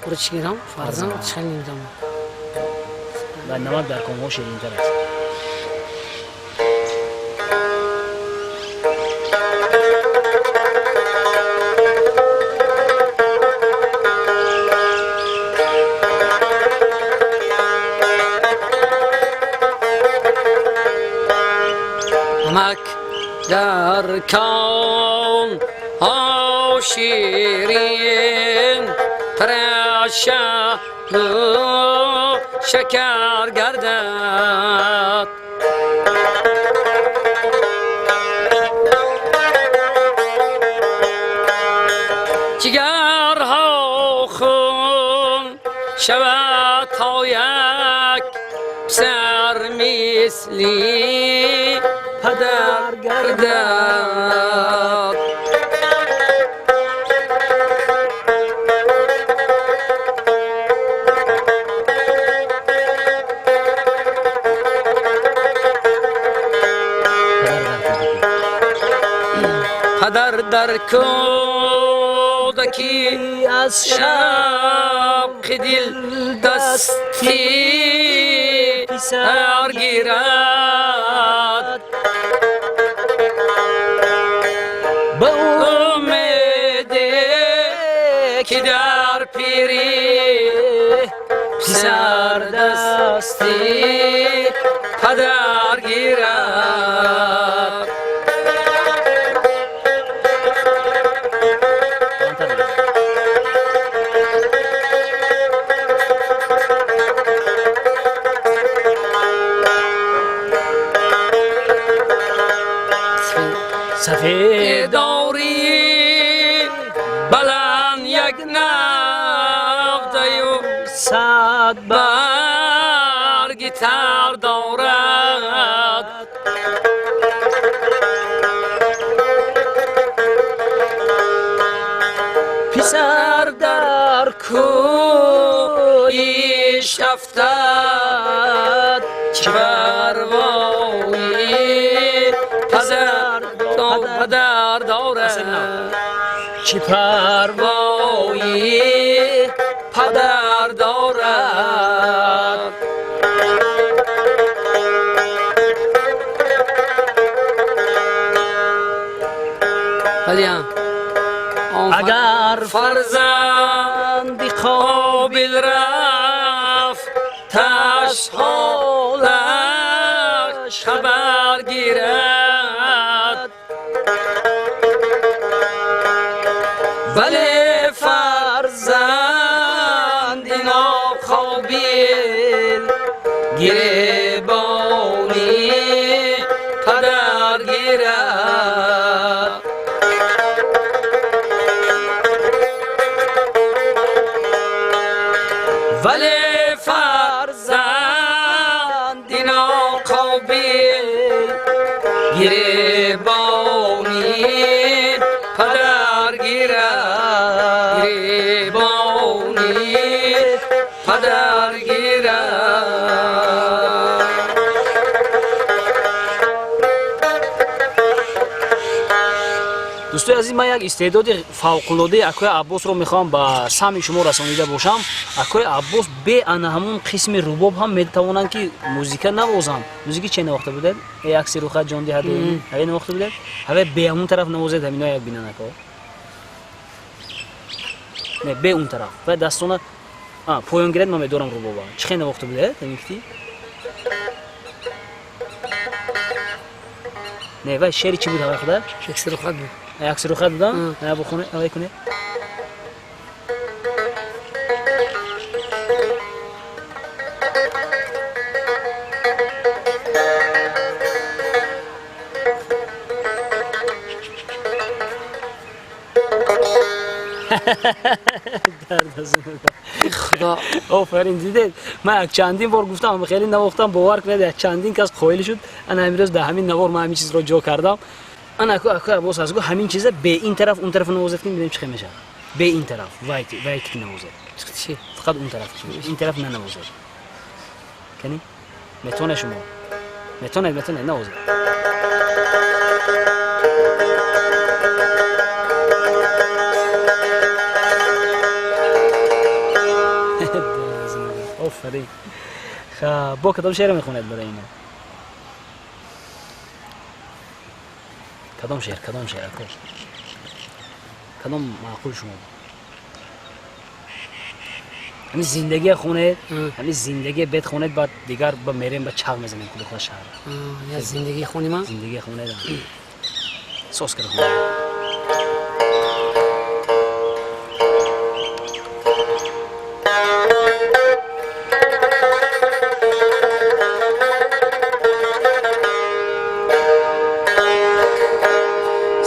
Уро чӣ гирам? Фарзанд чӣ хел намедонам. Ва намак дар комҳо ширинтар аст. Намак дар кон ширин траша шакар гардад. Ҷигарҳо хун шавад то як писар мисли падар гардад. Падар дар кӯдакӣ. Падар дар кӯдакӣ аз шавқи дил дасти писар гирад. Ба умеде ки дар пирӣ писар дасти падар гирад. Сафед дорӣ баланд як навдаю сад барги тар дорад. Писар дар кӯи шафтад чӣ парвои падар дорад. Чӣ парвои падар дорад. Вале Агар фарзанди қобил рафт таш ҳолаш хабар гирад. Вале фарзанди ноқобил гиребони падар гирад. Вале фарзанди ноқобил гиребони падар гирад. Гиребони падар гирад. Дӯстои азиз, ман як истеъдоди фавқулодаи акои Аббосро мехоҳам ба самъи шумо расонида бошам. Акои Аббос бе ана ҳамун қисми рубоб ҳам метавонанд ки музика навозанд. Музики че навохта будед? Як сируха ҷон диҳад, ҳаве навохта будед? Ҳаве бе ҳамун тараф навозед, ҳамино як бинанд ако. Не, бе он тараф. Ва дастона поён гиред, ман медорам рубоба. Чӣ хел навохта будед? Ҳамин кити? Не, вай шеъри чӣ буд ҳавай худа? Як сируха буд. Як сируха будам? Не, бухоне, ҳавай куне. Худо. Офарин, дидед? Ман як чандин бор гуфтам, хеле навохтам, бовар кунед, як чандин кас қоил шуд. Ана ҳамин рӯз дар ҳамин навор ман ҳамин чизро ҷо кардам. Ана аку Аббос аз гу ҳамин чиза бе ин тараф, он тараф навозед кунем, бинем чӣ хел мешавад. Бе ин тараф, вай вай ки навозед. Чӣ? Фақат он тараф, ин тараф нанавозед. Кани? Метавонед шумо? Метавонед, метавонед, навозед. Офарин. Хуб, бо кадом шеър мехонед барои ино? Кадом шеър, кадом шеър, ако? Кадом маъқул шумо? Ҳамин зиндагия хонед, ҳамин зиндагия бед хонед, баъд дигар ба мерем, ба чағ мезанем худи худ шаҳр. Я зиндагӣ хоним? Зиндагия хонед. Сос кара хонед.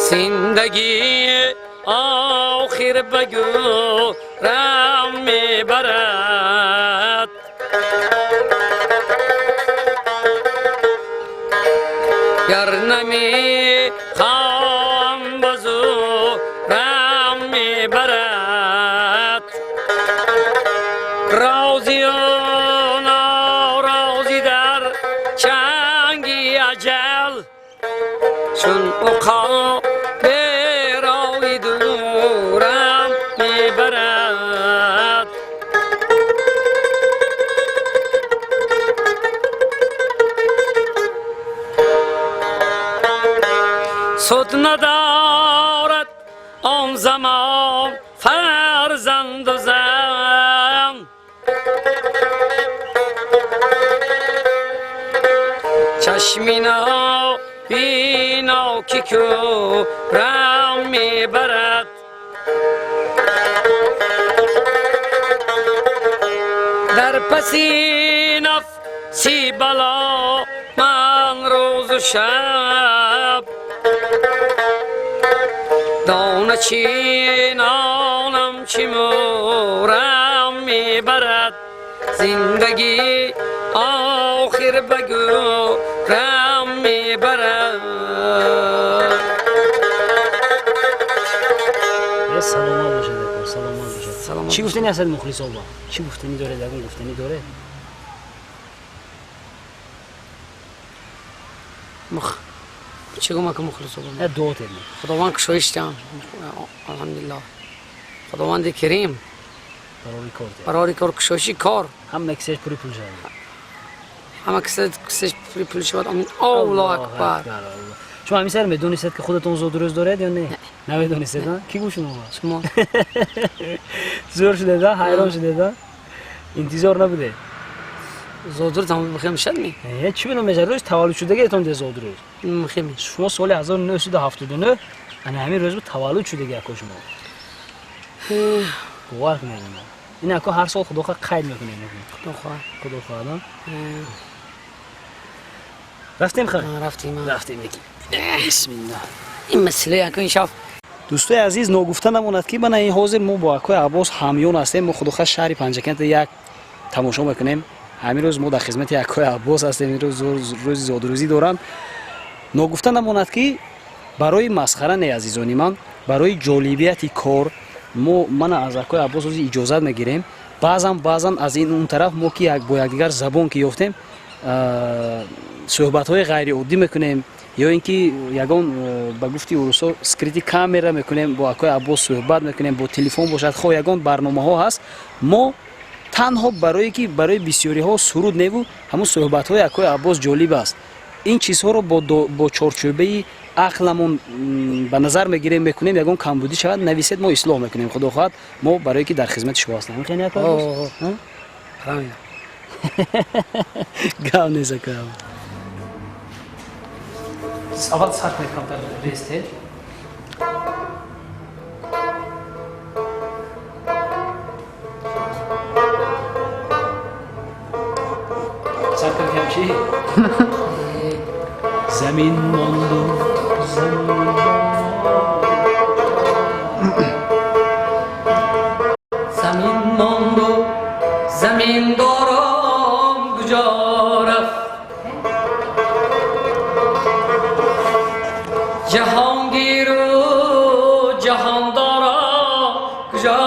Зиндагӣ охир ба гӯрам мебарад, гар намехоҳам ба зӯрам мебарад. Розию норозӣ дар чанги аҷал, чун уқоб роҳи дурам мебарад. Суд надорад он замон фарзанду зан, чашми нобино ки кӯрам мебарад. Дар паси нафси бало ман рӯзу шаб, дона чӣ нонам чӣ мӯрам мебарад. Зиндагӣ охир ба гӯрам мебарад. Саломат бошед, ако, саломат бошед. Чӣ гуфтанӣ ҳастед мухлисо ба? Чӣ гуфтанӣ доред? Ягон гуфтанӣ доред? Чӣ гум ака мухлисо ба? Не, дуо тед. Худованд кушоиш диҳам. Алҳамдулиллоҳ. Худованди Керим. Барори кор диҳад. Барори кор, кушоиши кор. Ҳама кисаш пури пул шавад. Ҳама кисаш пури пул шавад. Амин. Аллоҳу акбар. Шумо ҳамин сар медонистед ки худатон зодрӯз доред ё не? Намедонистед, ки гуфт шумо? Шумо. Зӯр шудед, ҳайрон шудед, интизор набудед? Зодрӯз ҳам бихем мешад ми? Чӣ бидон мешад? Рӯз таваллуд шудагиатон де зодрӯз. Мехем. Шумо соли 1979 ана ҳамин рӯз таваллуд шудаги ако шумо. Бовар кунед. Ин ако ҳар сол Худо хоҳад қайд мекунем. Худо хоҳад. Худо хоҳад. Рафтем хай? Рафтем. Рафтем яки. Бисмиллаҳ. Ин масъала ако ин шаб. Дӯстои азиз, ногуфта намонад ки мана ин ҳозир мо бо акои Аббос ҳамён ҳастем. Мо худохоҳ шаҳри Панҷакент як тамошо мекунем. Ҳамин рӯз мо дар хизмати акои Аббос ҳастем. Ин рӯз рӯзи зодрӯзӣ доранд. Ногуфта намонад ки барои масхара не, азизони ман, барои ҷолибияти кор мо мана аз акои Аббос ҳозир иҷозат мегирем. Баъзан аз ин он тараф мо ки бо якдигар забон ки ёфтем, суҳбатҳои ғайриоддӣ мекунем ё ин ки ягон ба гуфти урусҳо скрытый камера мекунем, бо акои Аббос суҳбат мекунем, бо телефон бошад, хоҳ ягон барномаҳо ҳаст. Мо танҳо барое ки барои бисёриҳо суруд неву ҳамун суҳбатҳои акои Аббос ҷолиб аст. Ин чизҳоро бо чорчӯбаи ақламон ба назар мегирем, мекунем. Ягон камбудӣ шавад, нависед, мо ислоҳ мекунем. Худо хоҳад, мо барое ки дар хизмати шумо ҳастем. Хеле акои Аббос? Гап нест, акои Аббос. Аввал сар кунед, камтар рестед. Сар кунед чӣ? Замин монду, замин замин монду, замин дорам куҷо рафт? Ҷаҳонгиру ҷаҳондорам куҷо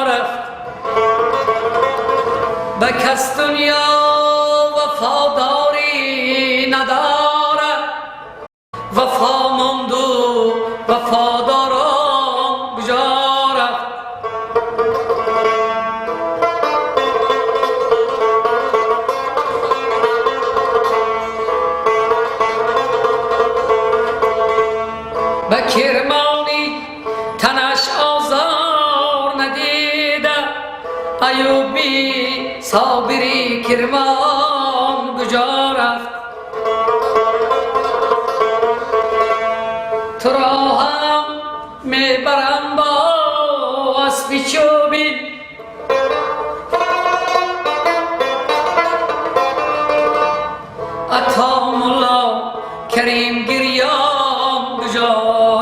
рафт? Ба кас дунё вафодорӣ надорад, вафо монду вафодорам куҷо рафт? Аюби Собири Кирмон куҷо рафт? Туро ҳам мебарам бо аспи чӯбин, Ато Мулло Карим гирён куҷо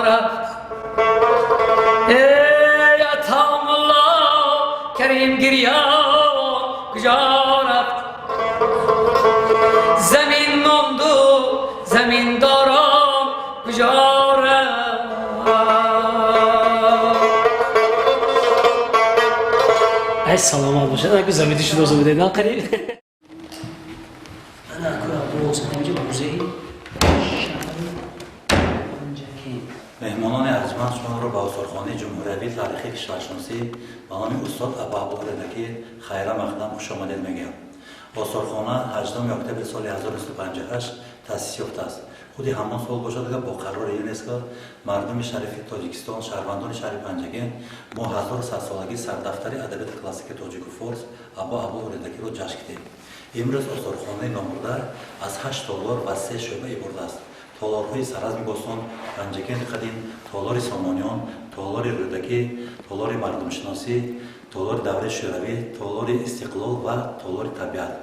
рафт? Эй Ато Мулло Карим гирён куҷо рафт? Замин монду заминдорон куҷо рафт? Ай, саломат бошад, аку замиди шудо будед на қариб. Ана, акои Аббос, инҷо музеи шаҳри Панҷакент. Меҳмонони арҷманд, шуморо ба осорхонаи ҷумҳуриявии таърихии кишваршиносӣ ба номи устод Абуабдуллоҳ Рӯдакӣ хайра мақдам хушомадед мегӯям. Осорхона 8 октябри соли 1958 таъсис ёфтааст. Худи ҳамон сол бошад, агар бо қарори ЮНЕСКО мардуми шарифи Тоҷикистон, шаҳрвандони шаҳри Панҷакент мо 1100-солагии сардафтари адабиёти классикии тоҷику форс Абу Абдуллоҳ Рӯдакиро ҷашн гирифтем. Имрӯз осорхонаи номбурда аз ҳашт толор ва се шӯъба иборат аст: толорҳои Саразми бостон, Панҷакенти қадим, толори Сомониён, толори Рӯдакӣ, толори мардумшиносӣ, толори давраи шӯравӣ, толори истиқлол ва толори табиат,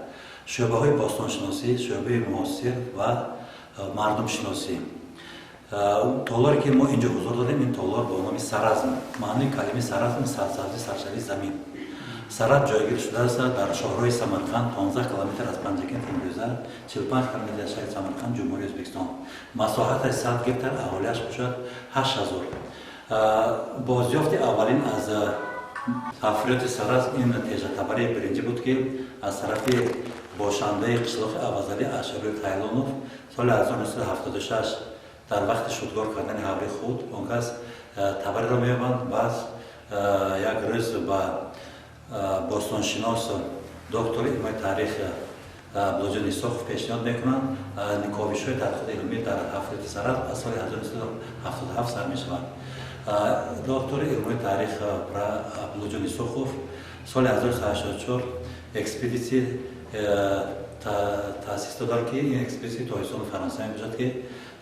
шӯъбаҳои бостоншиносӣ, шӯъбаи муосир ва мардумшиносӣ. Толоре ки мо инҷо ҳузур дорем, ин толор бо номи Саразм. Маънои калимаи Саразм сарсабзӣ, саршавии замин. Саразм ҷойгир шудааст дар шоҳроҳи Самарқанд, 15 километр аз Панҷакент имрӯза, 45 километр аз шаҳри Самарқанд, Ҷумҳурии Ӯзбекистон. Масоҳаташ 100 гектар, аҳолиаш бошад 8000. Бозёфти аввалин аз ҳафриёти Саразм ин тежатабари биринҷӣ буд, ки аз тарафи бошандаи қишлоқи Авазалӣ Ашабир Тайлонов соли 1976 дар вақти шудгор кардани ҳаври худ он кас табареро меёбанд. Баъд як рӯз ба бостоншинос, доктори илмои таърих Абдуллоҷон Исоқов пешниҳод мекунанд. Ковишҳои тадқиқоти илмӣ дар ҳафриёти Саразм аз соли 1977 сар мешавад. Доктори илмои таърих Абдуллоҷон Исоқов соли 1984 экспедитсия таъсис доданд, ки ин экспедитсия тоҷикистону Фаронса мебошад, ки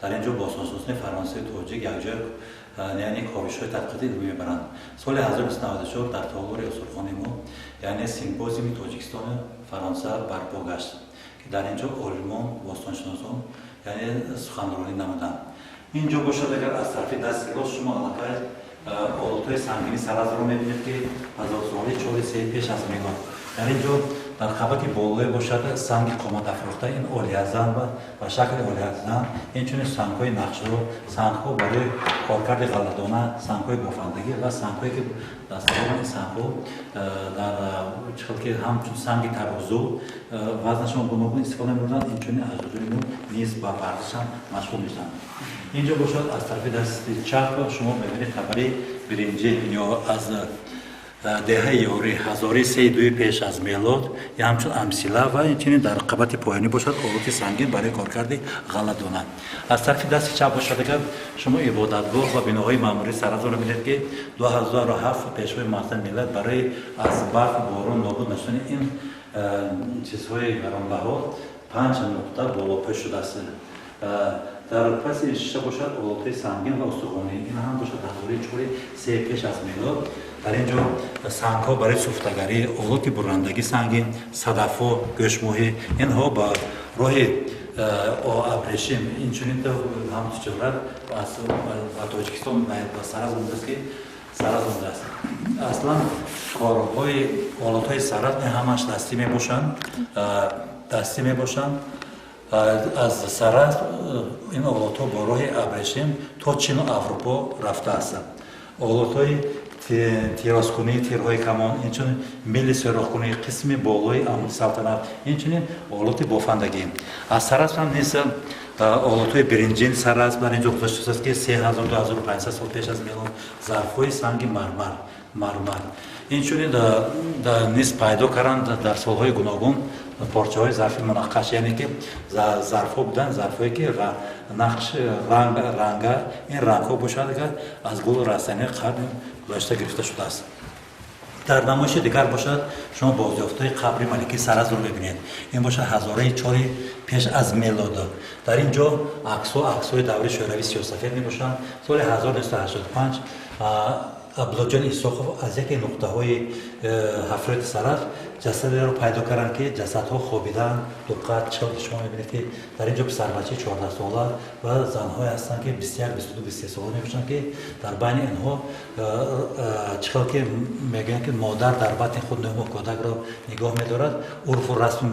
дар ин ҷо бостоншиносони фаронсаи тоҷик якҷоя, яъне ковишҳои тадқиқоти илмӣ мебаранд. Соли 1994 дар толори осорхонаи мо, яъне симпозиуми Тоҷикистону Фаронса барпо гашт, ки дар ин ҷо олимон, бостоншиносон, яъне суханронӣ намуданд. Ин ҷо бошад, агар аз тарафи дасти рост шумо аллакай олотҳои сангини Саразмро мебинед, ки ҳазорсолаи чори се пеш аз милод. Дар ин ҷо дар қабати болое бошад санги қоматафрӯхта, ин олиязан ба шакли олиязан, инчунин сангҳои нақшро, сангҳо барои коркарди ғалладона, сангҳои бофандагӣ ва сангҳое ки дастаҳо, ин сангҳо дар чӣ хел ки ҳамчун санги тарозу вазнашон гуногун истифода мебурданд. Инчунин аҷдодони мо низ ба варзишам машғул мешуданд. Инҷо бошад, аз тарафи дасти чап шумо мебинед табари биринҷӣ ё аз деҳаи Ёрӣ, ҳазори сеи дуи пеш аз мелод, ҳамчун амсила ва инчунин дар қабати поёнӣ бошад олоти сангин барои коркарди ғалладона. Аз тарафи дасти чап бошад, агар шумо ибодатгоҳ ва биноҳои маъмурии Саразмро бинед, ки 2007 Пешвои муаззами миллат барои аз барфу борон нобуд нашудани ин чизҳои гаронбаҳо панҷ нуқта болопӯш шудааст. Дар паси шиша бошад олотҳои сангин ва устухонӣ, ин ҳам бошад ҳазори чори се пеш аз мелод. Дар ин ҷо сангҳо барои суфтагарӣ, олоти буррандагӣ сангин, садафҳо, гӯшмоҳӣ, инҳо ба роҳи абрешим, инчунин ҳам тиҷорат ба Тоҷикистон, ба Саразм омадааст, ки Саразм омадааст. Аслан корҳои олотҳои Саразм ҳамаш дастӣ мебошанд, дастӣ мебошанд. Аз Саразм ин олотҳо бо роҳи абрешим то Чину Аврупо рафтаастанд. Олотҳои тирозкунӣ, тирҳои камон, инчунин мили сӯрохкунӣ, қисми болои амуди салтанат, инчунин олоти бофандагӣ. Аз Саразм ҳам низ олотҳои биринҷин Саразм дар ин ҷо гузошта шудааст, ки 3000, 2500 сол пеш аз милод, зарфҳои санги мармар, инчунин низ пайдо карданд дар солҳои гуногун порчаҳои зарфи мунаққаш, яъне ки зарфҳо буданд, зарфҳое ки нақш ранг ранга, ин рангҳо бошад, аз гулу растании қарни гузашта гирифта шудааст. Дар намоиши дигар бошад, шумо бозёфтҳои қабри маликаи Саразмро мебинед. Ин бошад ҳазораи чори пеш аз мелод. Дар ин ҷо аксҳо аксҳои даври шӯравии сиёсафед мебошанд. Соли 1985 Абдуллоҷон Исоқов аз яке нуқтаҳои ҳафриёти Саразм ҷасадеро пайдо карданд, ки ҷасадҳо хобидаанд дуқат чил. Шумо мебинед, ки дар ин ҷо писарбачаи 14сола ва занҳое ҳастанд, ки 21, 22, 23 сола мебошанд, ки дар байни инҳо чӣ хел ки мегӯянд, ки модар дар батни худ 9 моҳ кӯдакро нигоҳ медорад, урфу расми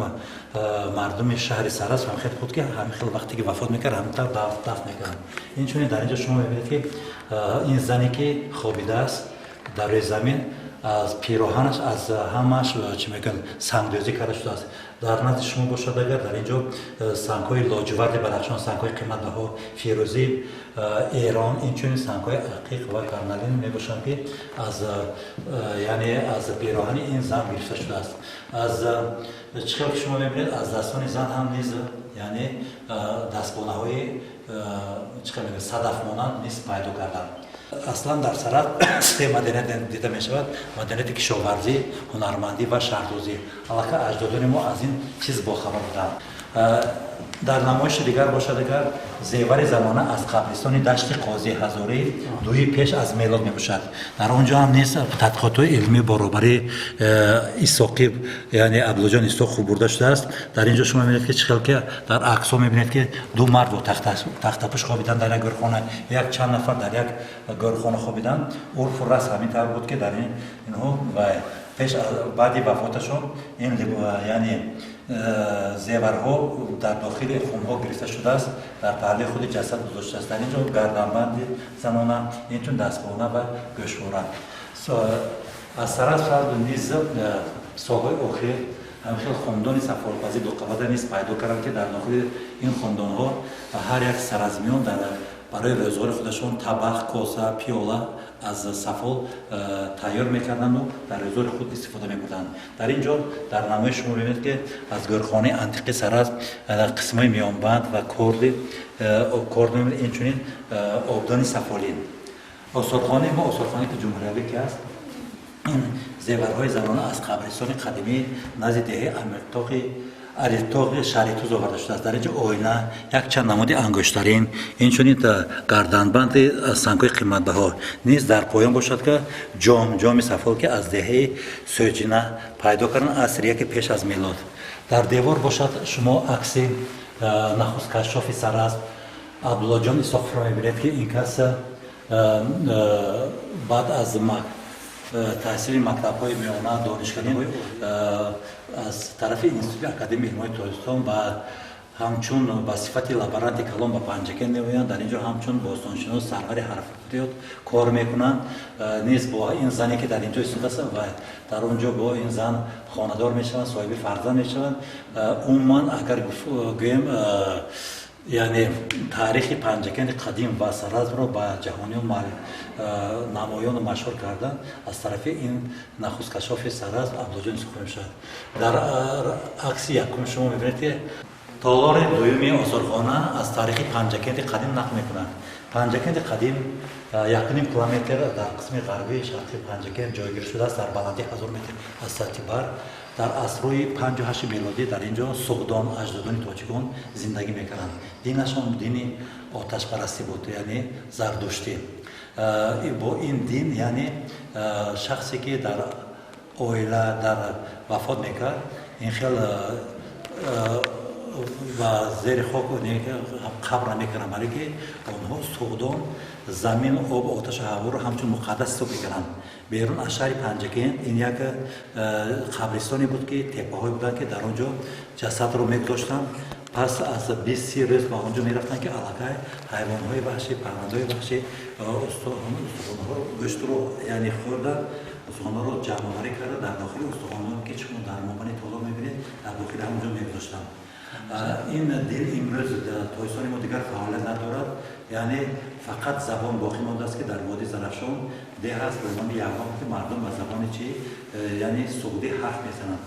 мардуми шаҳри Саразм ҳам хел буд, ки ҳамин хел вақте ки вафот мекард, ҳамин тавр дафн мекарданд. Инчунин дар ин ҷо шумо мебинед, ки ин зане ки хобидааст дар рӯи замин, аз пироҳанаш, аз ҳамааш, чӣ мегӯянд, сангдӯзӣ карда шудааст. Дар назди шумо бошад, агар дар ин ҷо сангҳои лоҷуварди Бадахшон, сангҳои қиматбаҳо, фирӯзии Эрон, инчунин сангҳои ақиқ ва карналин мебошанд, ки аз яъне аз пироҳани ин зан гирифта шудааст. Аз чӣ хел ки шумо мебинед, аз дастони зан ҳам низ, яъне дастбонаҳои, чӣ хел мегӯяд, садафмонанд низ пайдо карданд. Аслан дар Саразм се маданият дида мешавад: маданияти кишоварзӣ, ҳунармандӣ ва шаҳрдозӣ. Аллакай аҷдодони мо аз ин чиз бохабар буданд. Дар намоиши дигар бошад, агар зевари замона аз қабристони Дашти Қозӣ, ҳазораи дуи пеш аз мелод мебошад. Дар он ҷо ҳам низ тадқиқотҳои илмӣ баробари Исоқӣ, яъне Абдуллоҷон Исоқов, бурда шудааст. Дар ин ҷо шумо мебинед, ки чӣ хел ки дар аксҳо мебинед, ки ду мард бо тахтапӯш хобидан дар як гӯрхона, як чанд нафар дар як гӯрхона хобидан. Урфу расм ҳамин тавр буд, ки дар инҳо ва пеш баъди вафоташон ин, яъне зеварҳо дар дохили хунҳо гирифта шудааст, дар паҳлӯи худи ҷасад гузоштааст. Дар ин ҷо гарданбанди занона, инчун дастбона ва гӯшвора. Аз Саразм низ солҳои охир ҳамхел хундони сафолпазӣ дуқабата низ пайдо карданд, ки дар дохили ин хундонҳо ҳар як саразмиён дар барои рӯзғори худашон табақ, коса, пиёла аз сафол тайёр мекарданду дар рӯзғори худ истифода мебурданд. Дар ин ҷо дар намоиш шумо мебинед, ки аз гӯрхонаи антиқи Саразм қисмҳои миёнбанд ва корди корд, инчунин обдони сафолин. Осорхонаи мо, осорхонае ки ҷумҳуриявӣ ки аст, ин зеварҳои занона аз қабристони қадимии назди деҳаи Амиртоқи Аритоғи шаҳри Туз оварда шудааст. Дар инҷо оина, якчанд намуди ангуштарин, инчунин гарданбанди сангҳои қиматбаҳо низ. Дар поён бошад, ки ҷом, ҷоми сафол, ки аз деҳаи Сӯҷина пайдо кардан, асри яке пеш аз мелод. Дар девор бошад, шумо акси нахуст кашшофи Саразм Абдуллоҷон Исоқовро мебинед, ки ин кас баъд аз таҳсили мактабҳои миёна, донишкадӣ аз тарафи Институти Академияи илмҳои Тоҷикистон ба ҳамчун ба сифати лаборанти калон ба Панҷакент меоянд. Дар ин ҷо ҳамчун бостоншинос, сарвари ҳафриёт кор мекунанд. Низ бо ин зане, ки дар ин ҷо истодааст ва дар он ҷо бо ин зан хонадор мешаванд, соҳиби фарзанд мешаванд. Умуман, агар гӯем, яъне таърихи Панҷакенти қадим ва Саразмро ба ҷаҳониён намоёну машҳур кардан аз тарафи ин нахусткашофи Саразм Абдуллоҷон Исоқов мешавад. Дар акси якум шумо мебинед, ки толори дуюми осорхона аз таърихи Панҷакенти қадим нақл мекунад. Панҷакенти қадим 1,5 километр дар қисми ғарбии шарқи Панҷакент ҷойгир шудааст, дар баландии 1000 метр аз сатҳи баҳр. Дар асрҳои панҷу ҳашти мелодӣ дар ин ҷо суғдон, аҷдодони тоҷикон, зиндагӣ мекарданд. Динашон дини оташпарастӣ буд, яъне зардуштӣ. Бо ин дин, яъне шахсе ки дар оила дар вафот мекард, ин хел ба зери хок қабр намекарданд, бале ки онҳо, суғдон, замин, об, оташу ҳаворо ҳамчун муқаддас ҳисоб мекарданд. Берун аз шаҳри Панҷакент ин як қабристоне буд, ки теппаҳое буданд, ки дар он ҷо ҷасадро мегузоштанд. Пас аз 20-30 рӯз ба он ҷо мерафтанд, ки аллакай ҳайвонҳои ваҳшӣ, паррандаҳои ваҳшӣ устухонҳо, гӯштро, яъне хӯрда, устухонҳоро ҷамъоварӣ карда, дар дохили устухонҳо, ки шумо дар мобайни толор мебинед, дар дохили ҳамон ҷо мегузоштанд. Ин дин имрӯз Тоҷикистони мо дигар фаъолият надорад, яъне фақат забон боқӣ мондааст, ки дар водии Зарафшон деҳ аст ба номи Яғноб, ки мардум ба забони чи, яъне суғдӣ ҳарф мезананд.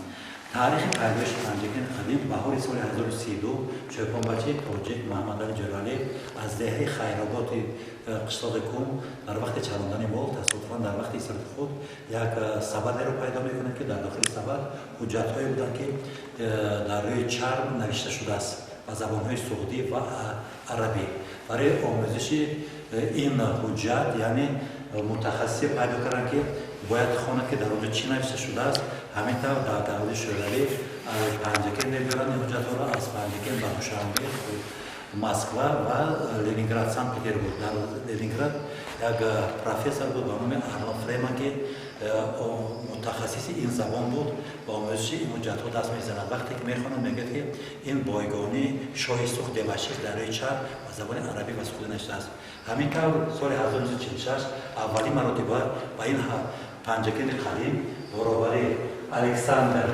Таърихи пайдоиши Панҷакенти қадим: баҳори соли 1032 чӯпонбачаи тоҷик Маҳмадали Ҷӯралиев аз деҳаи Хайроботи қишлоқи Кум дар вақти чарондани мол тасодуфан дар вақти истироҳати худ як сабадеро пайдо мекунад, ки дар дохили сабад ҳуҷҷатҳое буданд, ки дар рӯи чарм навишта шудааст ба забонҳои суғдӣ ва арабӣ. Барои омӯзиши ин ҳуҷҷат, яъне мутахассисе пайдо карданд, ки бояд хонад, ки дар он ҷо чӣ навишта шудааст. Ҳамин тавр дар давраи Шӯравӣ Панҷакент мебиёранд ин ҳуҷҷатҳоро, аз Панҷакент ба Душанбе, Москва ва Ленинград, Санкт Петербург. Дар Ленинград як профессор буд ба номи Арно Фреман, ки мутахассиси ин забон буд, ба омӯзиши ин ҳуҷҷатҳо даст мезанад. Вақте ки мехонад, мегӯяд, ки ин бойгонии шоҳи Суғд Девашиш дар рӯи чарм ба забони арабӣ ва суғдӣ навиштааст. Ҳамин тавр соли 1946 аввалин маротиба ба ин Панҷакенти қадим баробари Александр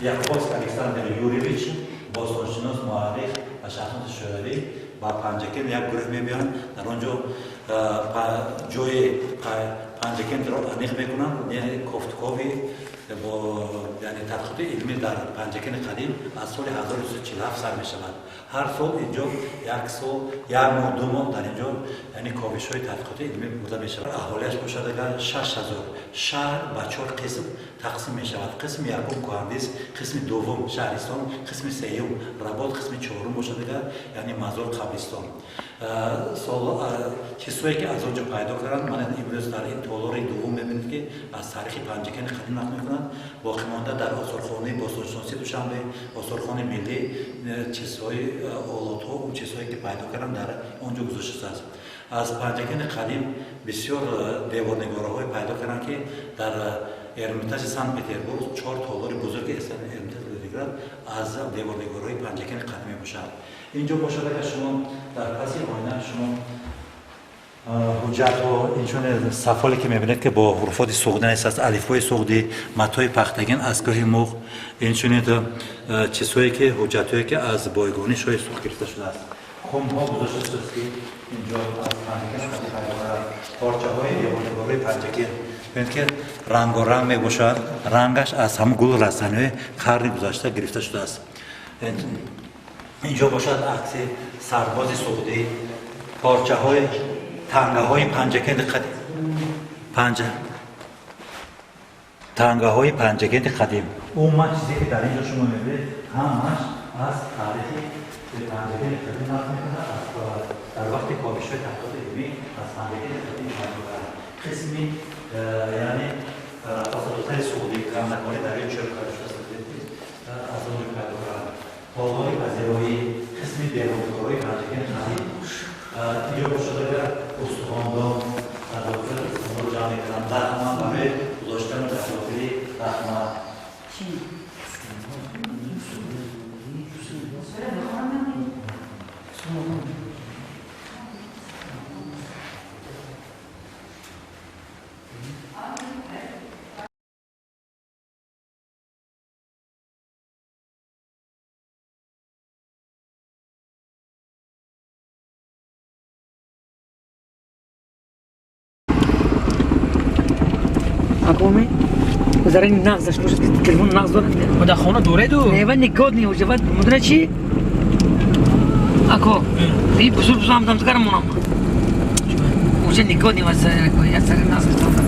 Яковск Александр Юрьевич, бостоншинос, муаррих ва шаҳршиноси шӯравӣ, ба Панҷакент як гурӯҳ мебиёранд. Дар он ҷо ҷои Панҷакентро аниқ мекунанд, яъне кофтукови бо, яъне тадқиқоти илмӣ дар Панҷакенти қадим аз соли 1947 сар мешавад. Ҳар сол инҷо як сол, як моҳ, 2 моҳ дар инҷо, яъне ковишҳои тадқиқоти илмӣ бурда мешавад. Аҳолиаш бошад агар 6000. Шаҳр ба чор қисм тақсим мешавад: қисми якум Куҳандиз, қисми дуввум шаҳристон, қисми сеюм Работ, қисми чорум бошад агар, яъне мазор, қабристон. Чизҳое ки аз он ҷо пайдо карданд, мана имрӯз дар ин толори дуввум мебинед, ки аз таърихи Панҷакенти қадим нақл мекунанд. Боқимонда дар осорхонаи бостоншиносии Душанбе, осорхонаи миллӣ чизҳои, олотҳо, он чизҳое ки пайдо карданд, дар он ҷо гузошта шудааст. Аз Панҷакенти қадим бисёр деворнигораҳое пайдо карданд, ки дар Эрмитажи Санкт Петербург чор толори бузурги Эрмитажи Ленинград аз деворнигораҳои Панҷакенти қадим мебошад. Инҷо бошад агар шумо дар паси оина шумо ҳуҷҷатҳо, инчунин сафоле ки мебинед, ки бо ҳуруфоти суғдӣ навиштааст, алифҳои суғдӣ, матои пахтагин аз кӯҳи Муғ, инчунин чизҳое ки, ҳуҷҷатҳое ки аз бойгонии шоҳи Суғд гирифта шудааст, хумҳо гузошта шудааст, ки инҷо аз Панҷакент қадим пайдо кард. Порчаҳои деворнигорҳои Панҷакент бинед, ки рангоранг мебошад, рангаш аз ҳамон гулу растаниҳои қарни гузашта гирифта шудааст. Инҷо бошад акси сарбози суғдӣ, порчаҳои тангаҳои Панҷакенти қадим, панҷа тангаҳои Панҷакенти қадим. Умуман чизе ки дар ин ҷо шумо мебинед, ҳамаш аз таърихи Панҷакенти қадим нақл мекунад. Дар вақти ковишҳои таҳқиқоти илмӣ аз Панҷакенти қадим пайдо кард қисми, яъне рақосадухтари суғдӣ, кандакорӣ дар ин чӯб карда шудааст, аз он ҷо пайдо кард. Толори пазироӣ, қисми деворнигорҳои Панҷакенти қадим. Инҷо бошад агар устухондон, дар дохили устухонро ҷамъ мекунанд, лахма барои гузоштани дар дохили лахма. Акоми зарани нағзаш бошад, ки телефон нағз дорад. Дар хона дореду? Не, ва нигоҳ уже ва мудра чи? Ако, и бузург бузург там тагар монам. Уже нигоҳ не ва я сари нағз там там.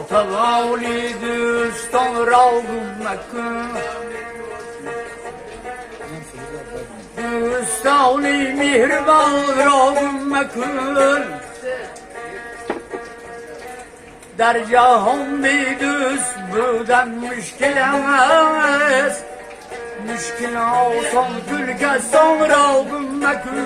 Tavali دوستان را گم مکن، دوستانی مهربان را گم مکن. در جهان بی دوست بودن مشکل است، مشکل آسان کسان را گم مکن.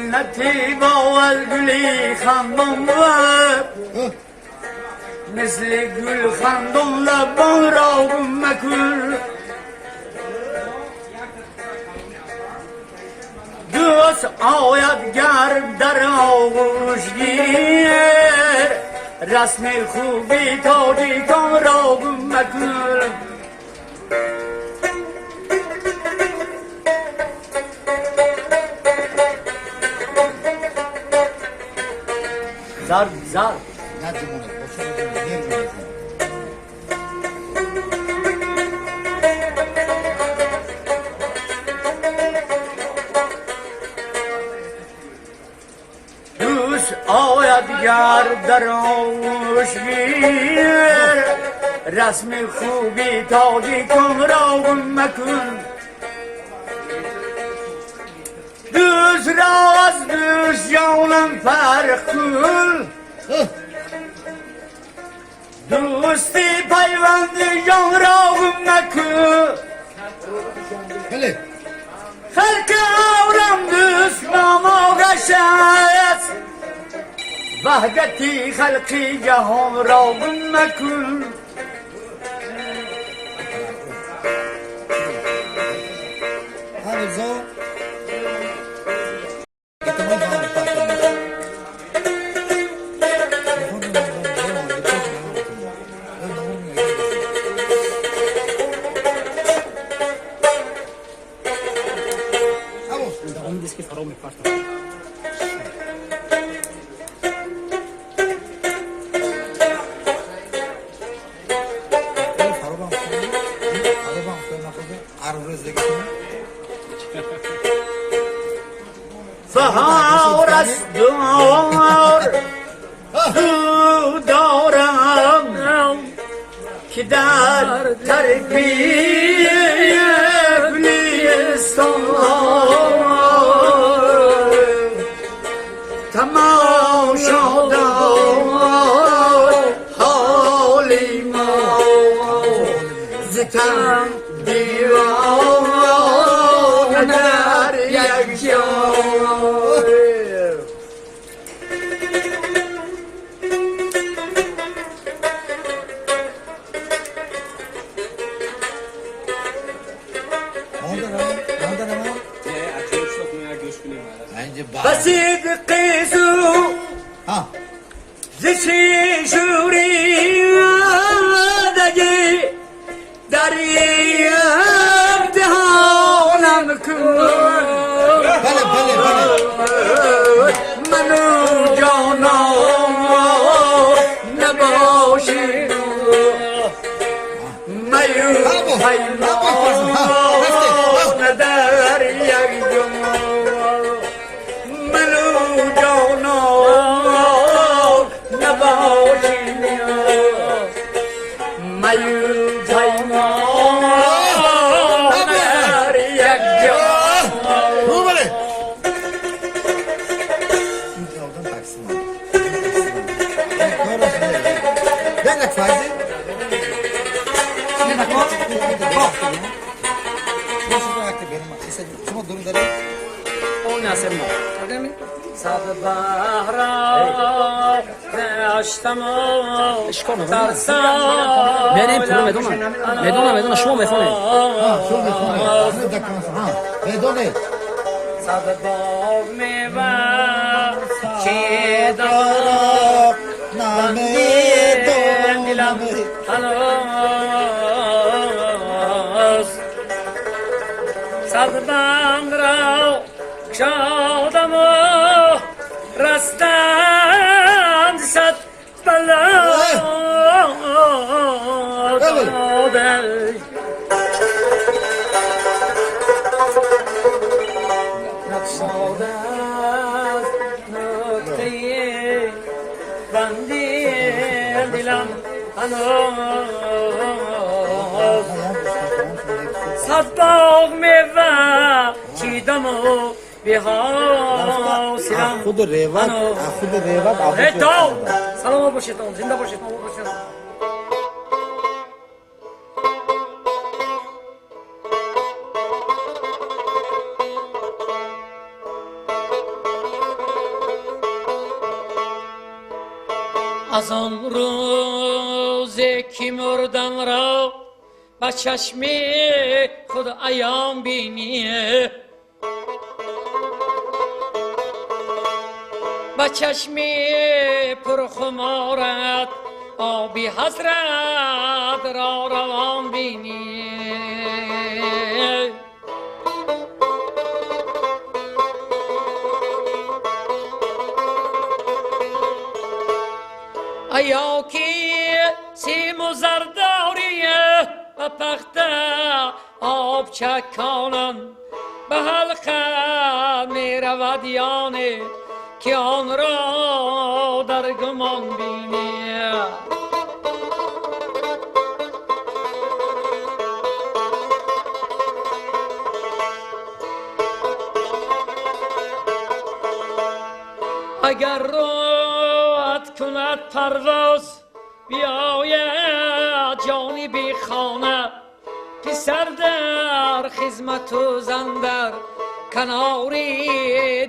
جنتی با گلی خندان بود مثل گل خندان لبان را گم مکن دوست آید گرم در آغوش گیر رسم خوبی تاجیکان را گم مکن زار زار دوست آید گر در آغوش گیر رسم خوبی تاجیکان را گم مکن دوست را از دوست جانم فرق کن دوستی پیوند جان را گم مکن خلق عالم دوست نام آغشت وحدتی خلقی جهان را گم مکن فهار از دار دارم که در تربیه گلستان تماشا دار حال ما ز تن دیوانه در یک جای بسید قیسو زشی شوری دگی در امتحانم کن بله بله بله منو جانان نباشی میو پیمان در یک جا منو جانان نباشی میو پیمان در یک جا رو بله این آدم تقسیم یک فایده شما درون دارید؟ صد بهرا داشتم نه نه پول медонам медонам медонам шумо мехонед شما میخونه بدونه صد باغ میوه چیدم دلم هنوز صد بند را شادم و رستند صد بلا داده نقشاده از نکته بندی دلم هنوز صد باغ میوه چیدم و بی‌حاصلم خود روت خود روت سلامت باشید زنده باشید باشید. Аз он рӯзе ки мурдан ро ба чашми худ аён бинӣ, ба чашми пурхуморат оби ҳасрат ро равон бинӣ. Аё ки симу зардорие ба пахта об чаконам ба ҳалқа меравад ёне ки онро дар гумон бинӣ. Агар роҳат кунад парвоз биёяд ҷониби хона, писар дар хизмату зан дар канори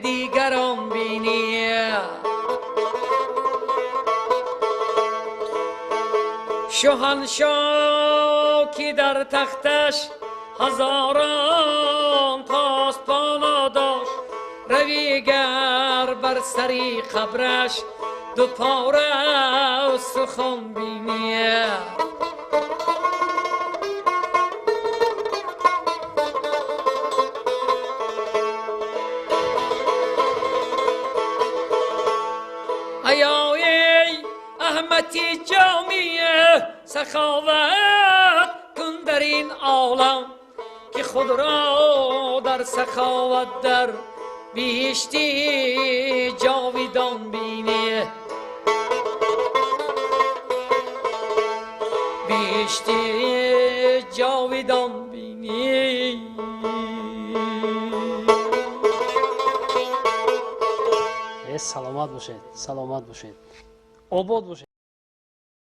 дигарон бинӣ. Шоҳаншоҳ ки дар тахташ ҳазорон посбоно дошт, равигар бар сари қабраш ду пора устухон бинӣ. Аё эй Аҳмади Ҷомӣ, саховат кун дар ин олам, ки худро дар саховат дар биҳишти ҷовидон бинӣ. Биҳишти ҷовидон бинӣ. Саломат бошед, саломат бошед, обод бошед.